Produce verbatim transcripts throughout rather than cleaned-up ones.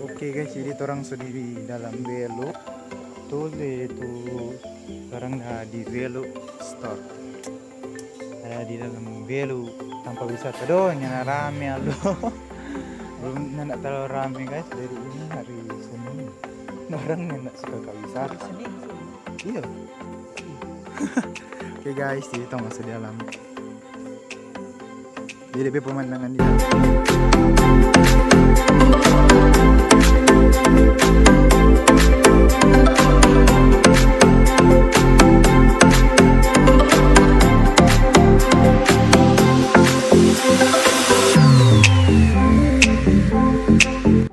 Oke guys, jadi torang so di dalam Velo. Tuh, de, tu torang da di Velo Store. Ada di dalam Velo tampa wisata. Doh, nyanda rame, alo. Belum, nyanda talalu rame guys, dari ini hari Senin. Orang nyanda suka ka wisata. Hari Senin, Senin. Iya. Oke guys, jadi tong maso dalam. Jadi, pe pemandangan di dalam.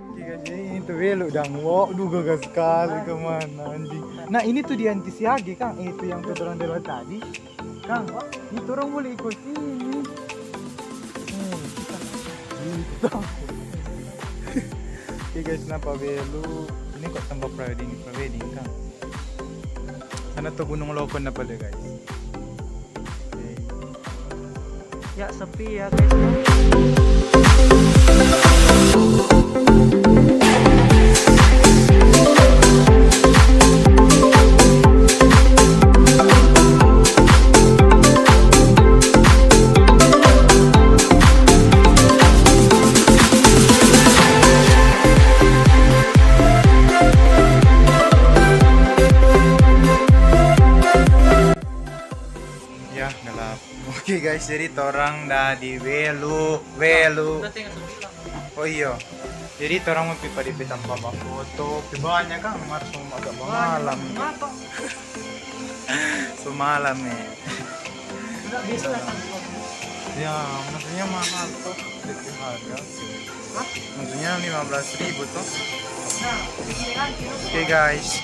Oke, guys, jadi ini tuh Velo dang. Wow, duh, gagah sekali, kemana, anjing. Nah, ini tuh di Anti Siage, Kang. Eh, itu yang tuh orang lewat tadi. Kang, ini orang boleh ikut sini. Hmm, gitu. Oke, guys, napa Velo? Ini kok tambah prewedding, prewedding, Kang. Sana tuh Gunung Lokon apa deh, guys? Oke. Ya, sepi ya, guys. Ya, gelap. Oke, guys, jadi torang da di Velo, Velo. Udah, tengah sebilang. Oh iyo. Jadi torang mo pi pa depe tampa bafoto. Pe banyak, Kang, mar so agak bamalam. Banyak, mato. So malam, eh. Udah, besok datang. Ya, maksudnya mahal toh, depe harga. Hah? Maksudnya lima belas ribu toh. Nah, di sini lagi, no? Oke, guys.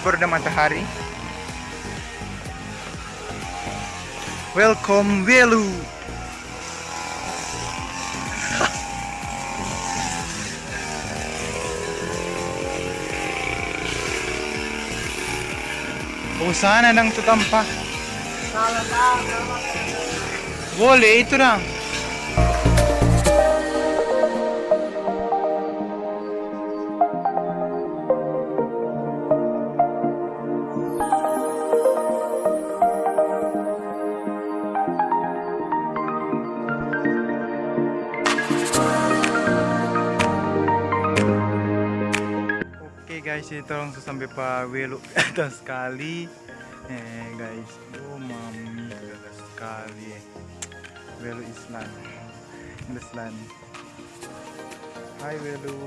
Baru ada matahari. Welcome, Welu. Oh, sana dang tu tampa. Boleh itu dang. Oke guys, ini torang so sampe pa Welu atas skali. Eh guys, oh mami, gaga skali eh. Welu Island. Island. Hai Welu.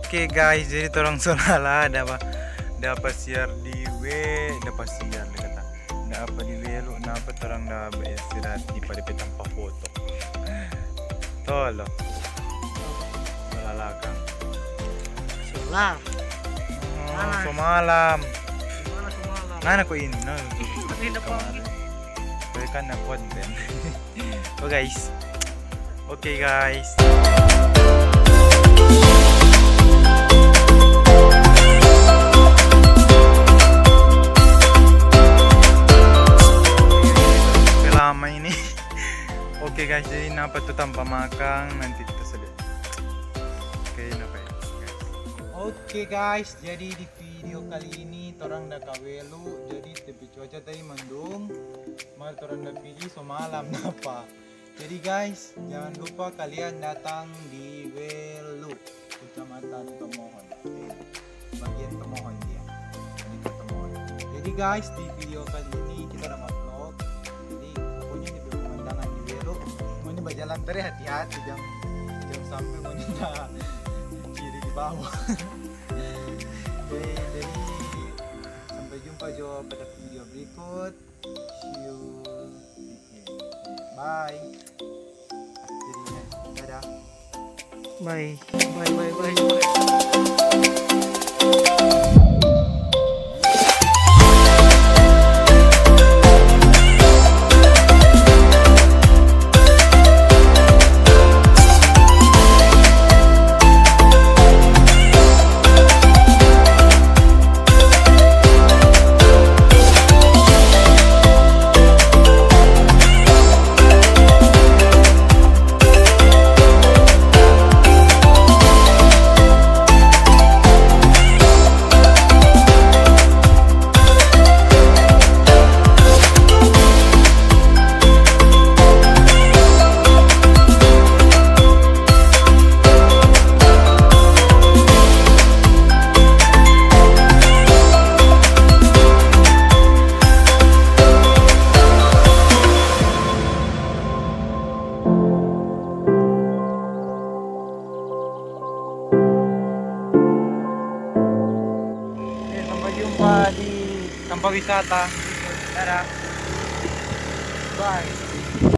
Oke guys, jadi torang so lala dapa, dapa siar di we, dapa siar deng kata, dapa di Welu, napa torang da baistirahat di pa de pe tampa foto. Tolo. So lala kang. Solar. Oh, so malam. Gimana so malam? Ngana ko ini, no? Ini depan. Tapi kan na konten. Oh guys. Oke guys. Oke, lama ini. Oke guys, jadi napa tu tampa makang nanti kita sedih. Oke, napa ya? Oke guys, jadi di video kali ini torang da ka Welu, jadi tapi cuaca tadi mendung, mar torang da pigi so malam napa. Jadi guys, jangan lupa kalian datang di Welu, Kecamatan Tomohon. Oke. Bagian Tomohon dia. Dekat Tomohon. Jadi guys, di video kali ini kita ada vlog. Jadi pokoknya di pemandangan di Welu. Ngoni bajalan tadi hati-hati, jang, jang sampai ngoni na kiri di bawah. Oke, jadi sampai jumpa jo pada video berikut. See you. Bye. Jadinya, dadah. Bye. Bye, bye, bye, bye. Oke, sampai jumpa di tempat wisata. Dadah. Bye.